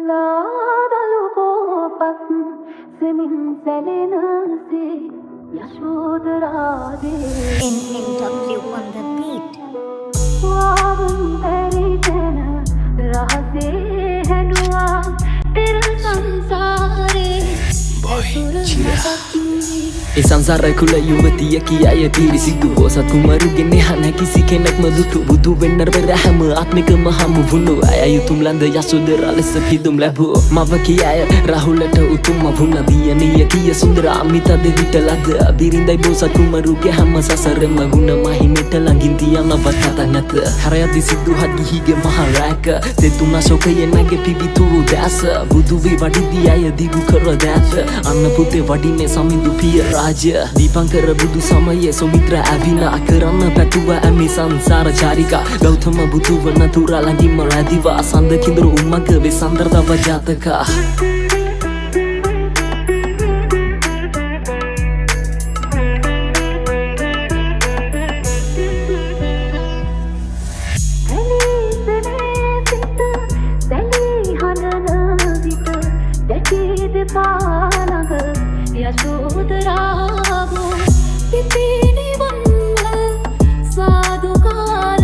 ලාදලු පෝපත් සෙමින් සැලෙනසේ යශෝදරාදේ. NNW on the beat. වාවුන් බැරි තැන රහසේ හැඬුවා පෙර සංසාරේ ඇසුර මතක් වී. ඒ සංසාර කුල යුවතිය කියාය පිරිසිදු බෝසත් කුමරුගේ නෙහ නැ කිසි කෙනෙක්ම දුටු. බුදු වෙන්න පෙර හැම ආත්මිකම හමු වුණු අය යුතුම් ලඳ යසෝදරා ලෙස පිදුම් ලැබූ මව කියාය රාහුලට උතුම්ම වුණ දියණිය කිය සුන්දර අමිත දෙවිට ලද බිරිඳයි. බෝසත් කුමරුගේ හැම සසරෙම ගුණ මහිමෙට ළඟින් තියනවත් කතා නැත. හැරයද්දි සිද්ධුහත් ගිහිගේ මහ රැක තෙතුණ ශෝකයෙන් නැගේ පිවිතුරු දැස. බුදු වී වඩිද්දී අය දිගු කර දැත අන්න පුතේ වඩින්නේ සමිඳු පිය රාජ්‍ය. දීපංකර බුදු සමයේ සුමිත්‍ර ඇවිනා කරන්න පැතුව ඇමි සංසාර චාරිකා. ගෞතම බුදු වන තුරා ළඟින්ම රැඳිවා සඳ කිඳුරු උමග වෙසන්දර තව ජාතකා. ඇලී සෙනේ සිත සැලී හඬන විට දැකී දෙපා ළඟ යශෝදරාවෝ පිපි නිවන්ව සාදුකාර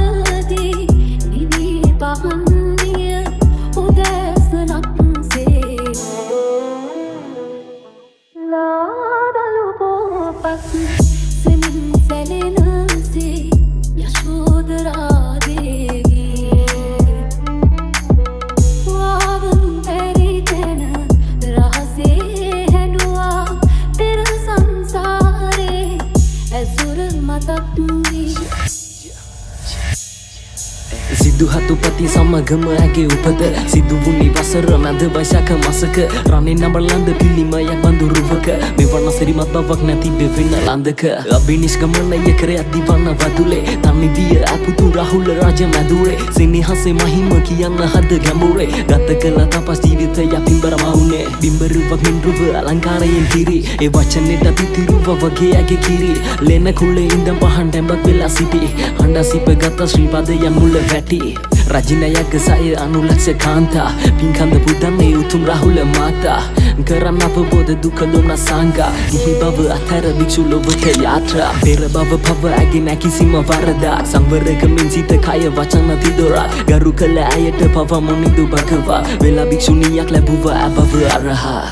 දී නිවී පහන් විය උදෑසනක් සේ. ලාදලු පෝපත් සෙමින් සැලෙනසේ යශෝදරා දේවී. වාවුන් බැරි තැන රහසේ හැඬුවා පෙර සංසාරේ ඇසුර මතක් වී. සිදුහතුපති සමගම ඇගේ උපත සිදු වුණේ වසර මැද වෛශාඛ මසක, රණේ නඹලඳ පිළිමයක් බඳුරුවක. මෙවන සිරිමත් බවක් නැති බෙවෙන ලඳක අභිනිෂ්ක්‍රමණය කර යද්දි වන වදුලේ තනි විය අපුතු රාහුල රාජ මැදුරේ. සෙනෙහසේ මහිම කියන්න හද ගැඹුරේ ගත කළ තපස් ජීවිතය පින්බර මවුනේ. බිම්බරුවක් මෙන් රුව අලංකාරයෙන් පිරි ඒ වචනෙට තිතිරුව වගේ ඇගේ කිරි ලෙන කුලේ ඉඳන් පහන් ටැඹක් වෙලා සිටි හඬ සිප ගත ශ්‍රී පදයන් මුල වැටි රජිනයක සය අනුලක්ෂ කාන්තා පින්කන්ද පුදන්නේ උතුම් රාහුල මාතා කරන්න අවබෝධ දුක දුන්න සංඝා. ගිහි බව අතහැර භික්ෂු ලොවට යාත්‍රා පෙර බව පව ඇගේ නෑ කිසිම වරදක්. සංවරකමින් සිත කය වචන තිදොරක් ගරු කළ ඇයට පව මුනිඳු භගවා වෙලා භික්ෂුණියක් ලැබුවා ඇබව අරහා.